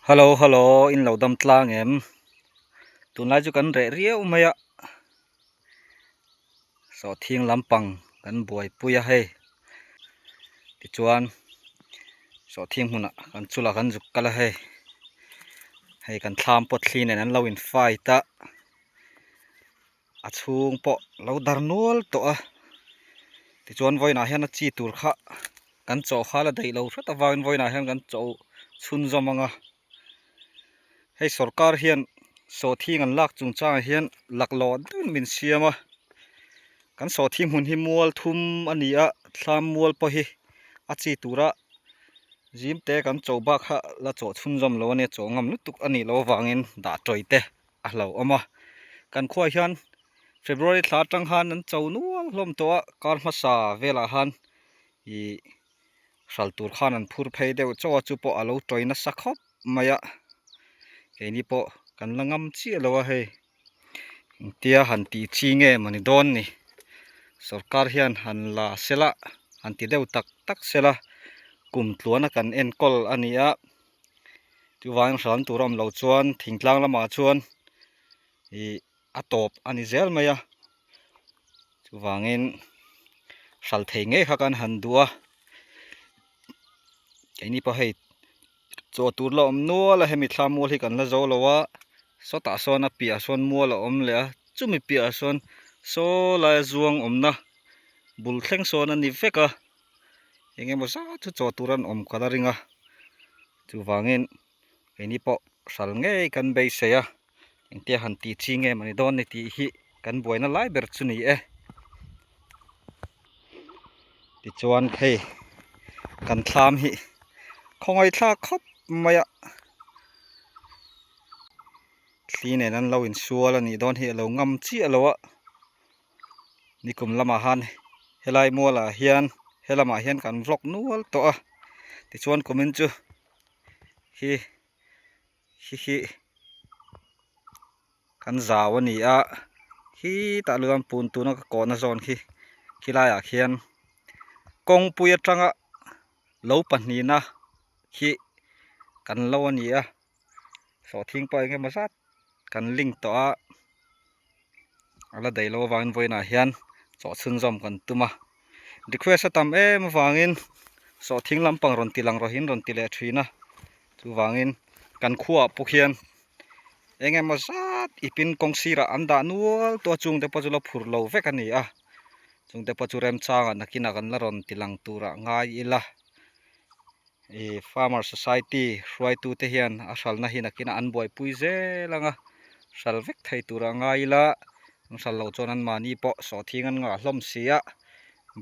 Hello hello in lo dam tlang em tunlai chu kan reh riau mai a sawhthing lampang kan buaipui a hei tichuan sawhthing hmunah kan chulh kan zuk kal a hei hei kan thlam pawt thli nen an lo in fight a. A chhung pawh lo dar nual tawh a tichuan vawiinah hian a chi tur kha kan chaw kha la daih lo hret avangin vawiinah hian kan chaw chhunzawm ang a hei sawrkar hian sawhthing an lak chung changah hian laklawh deuhin min siam a kan sawhthing hmun hi mual thum a ni a thlam mual pawh hi a chi tura zim te kan chaw bak kha la chaw chhunzawm lo a nia chaw ngam lutuk a nih loh avangin dah tawi te. a hlauhawm a kan khuaah hian february thla atang khan an cho nual hlawm tawh a kar hmasa velah khan ih hral tur khan an phur phei deuh chauh a chu pawh a lo tawi nasa khawp mai a keini pawh kan la ngam chiah lo a hei engtia han tih chi nge mawni dawn ni sawrkar hian han la sela han ti deuh tak tak sela kum tluana kan enkawl a ni a. Chuvangin hram tur a awm loh chuan thingtlang lamah chuan ih a tawp a ni zel mai a chuvangin hral thei ngei kha kan han duh a keini pawh hei chaw tur la awm nual a hemi thla mual hi kan la zo lo a sawtah sawn a piahah sawn mual a awm leh a chumi piahah sawn saw laia zuang awmna bul thleng sawn a ni vek a. Eng emaw zat chu chaw tur an awm ka la ring a chuvangin keini pawh hral ngei kan beisei a engtia han tih chi nge mawni dawn ni tih hi kan buaina lai ber chu ni e tichuan hei kan thlam hi khawngaih thlak khawp mai a thli nen an lo insual a nih dawn hi a lo ngam chiah lo a. Nikum lamah han helai mualah hian helamah hian kan vlog nual tawh a tichuan kumin chu hi hi hi kan zau a ni a khitah luan pun tuna ka kawhna zawn khi khilaiah khian kawngpui atanga lo pahnihna khi kan lo a ni a sawhthing pawh eng emaw zat kan link tawh a. A la daih loh avangin vawiinah hian chaw chhunzawm kan tum a request a tam em avangin sawhthing lampang rawn ti lang rawhin rawn ti leh thin a chuvangin kan khuaah pawh khian eng emaw zat ipin kawng sirah an dah nual tawh a chungte pawh chu la phur lo vek a ni a chungte pawh chu remchangah nakinah kan la rawn ti lang turah ngai ila. Ih farmer society hruaitu te hian a hralna hi nakinah an buaipui zel ang a hral vek thei tur a ngai ila an hral loh chuan anmahni pawh sawhthing an ngah hlawm si a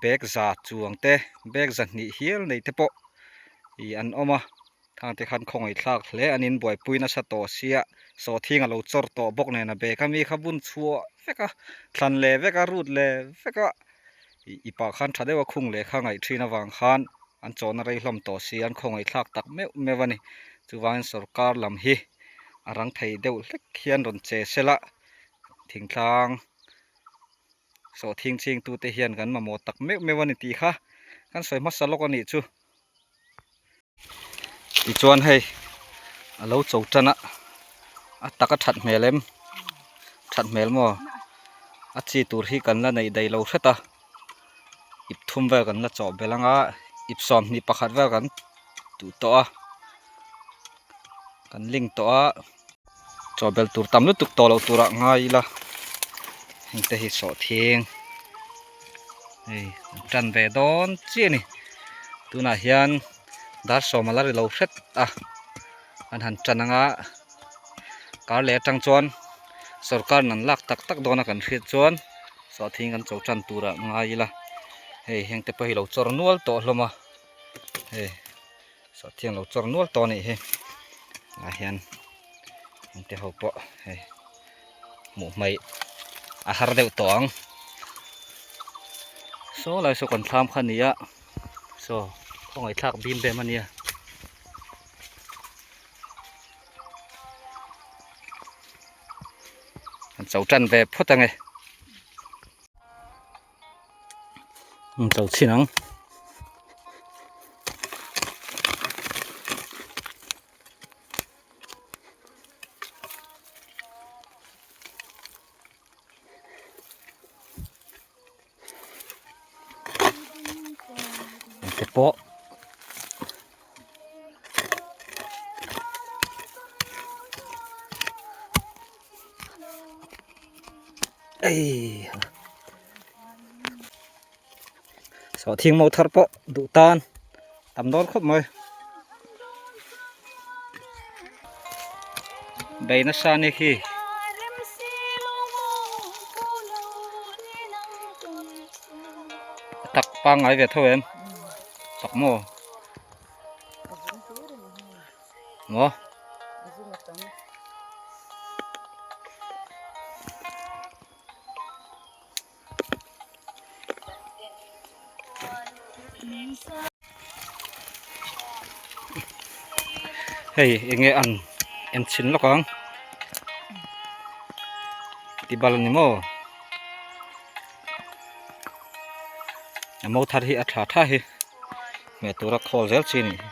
bag za chuang te bag za hnih hial nei te pawh ih an awm a khang te khan khawngaih thlak hle an in buaipui nasa tawh sia sawhthing a lo chawr tawh bawk nen a bag a mi kha bun chhuah vek a thlan leh vek a rut leh vek a ih ipah khan tha deuh a khung leh kha ngaih thin avang khan. An chawhna rei hlawm tawh si an khawngaih thlak tak meuh meuh a ni. Chuvangin sorkar lam hi a rang thei deuh hlek hian rawn che sela thingtlang sawhthing ching tute hian kan mamawh tak meuh meuh a ni tih kha kan sawi hmasa lawk a nih chu. Tichuan hei a lo cho tan a, a tak a that hmel em? That hmel maw? A chi tur hi kan la neih daih lo hret a. Ip thum vel kan la chawh belh anga ip 21 vel kan duh tawh a kan link tawh a chawh belh tur tam lutuk tawh loh turah ngai ila heng te hi sawhthing hei an tan ve dawn chiah a ni tunah hian dar sawm a la ri lo hret a an han tan anga kar leh atang chuan sorkar in an lak tak tak dawn a kan hriat chuan. Sawhthing kan cho tan turah ngai ila hei heng te pawh hi lo chawr nual tawh hlawm a hei sawhthing lo chawr nual tawh a nih hi ah hian heng te ho pawh hei hmuh hmaih a har deuh tawh ang saw lai saw kan thlam kha a ni a saw khawngaih thlak bim bem a nia. An cho tan ve phawt ange. An cho chhin ang. pawh Ei sawhthing mo thar pawh duh tan tam dawn khawp mai bei nasa a ni khi. A tak pangngai ve tho em tak maw maw. Hei enge an en chhin lawk ang tibal a ni maw a mo thar hi a tha tha hi hmeh tura khawl zel chi a nih hi.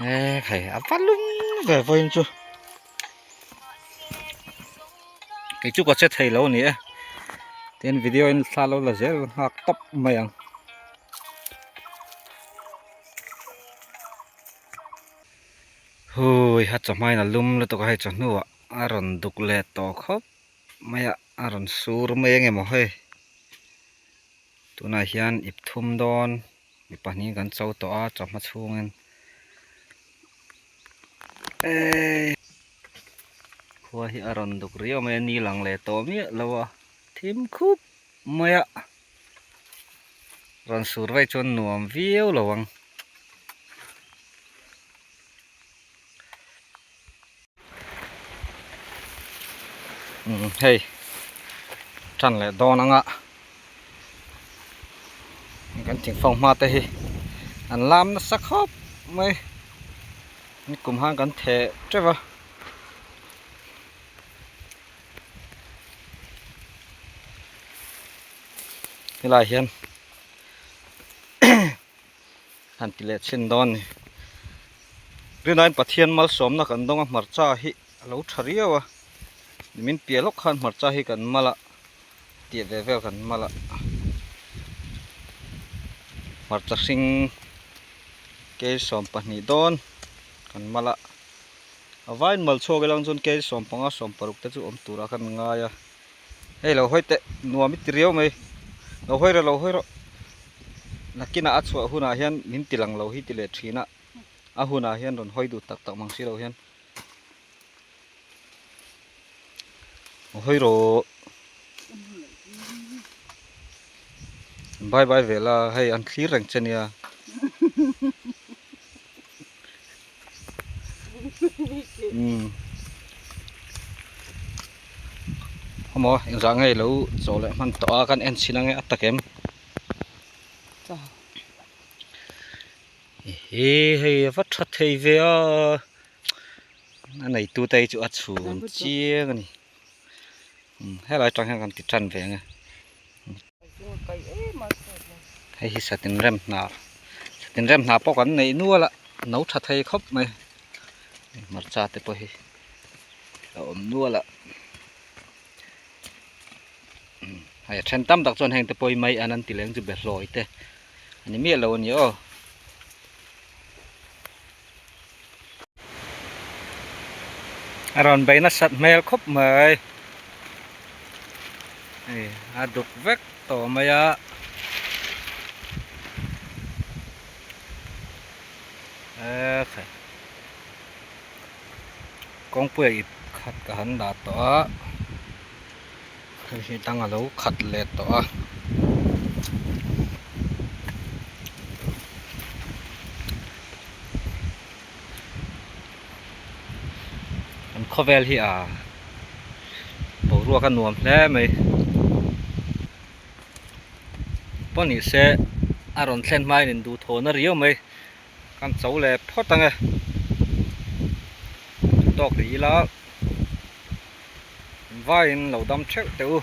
He khai a va lum ve vawiin chu kei chu ka che thei lo a ni e tin video in thla lo la zel nghak tawp mai ang. Hui ha chawhma in a lum lutuk a hei chawhnu ah a rawn duk leh tawh khawp mai a a rawn sur mai eng emaw hei tunah hian ip thum dawn. Mi pahnih kan cho tawh a chawhma chhungin eee khua hi a rawn duk riau mai a ni lang leh tawh miah lo a thim khup mai a rawn sur vaih chuan nuam viau lo ang. Hei tan leh dawn anga kan thingfang hma te hi an lam nasa khawp mai nikum han kan theh teuh a. Helai hian han ti leh chhin dawn a ni. Rinaiin Pathian malsawmna kan dawng a hmarcha hi a lo tha riau a nimin piah lawk khan hmarcha hi kan mal a tih ve vel kan mal a hmarcha hring kei 12 dawn kan mal a a vaiin mal chhuak ilang chuan kei 15 16 te chu awm turah khan ngai a hei lo hawi teh nuam i ti riau mai lo hawi rawh lo hawi rawh. Nakinah a chhuah hunah hian min ti lang lo hi ti leh thin a, a hunah hian rawn hawi duh tak tak mang si lo hian a hawi rawh. Bye bye ve la hei an thlir reng che nia. Umm Khawmaw engzah nge lo chaw leh hman tawh a kan en chhin ange a tak em. Ehe hei a va tha thei ve a a neitu te hi chu a chhun chiang a ni helai atang hian kan ti tan ve ang e. Hei hi satin rem hna satin rem hna pawh kan neih nual a no tha thei khawp mai hmarcha te pawh hi a awm nual a hei a then tam tak chuan heng te pawh hi mai an an ti leng chu be hlawi te a ni miah lo a ni aw. A rawn bei nasat hmel khawp mai hei a duk vek tawh mai a ekhai kawngpuia ip khat ka han dah tawh a hei hi dang alo khat leh tawh a. Kan khawvel hi a boruak a nuam hle mai pawh ni se a rawn thlen hmain in duhthawhna riau mai kan cho leh phawt ang e tawk rih ila vaiin lo dam theuh teh u.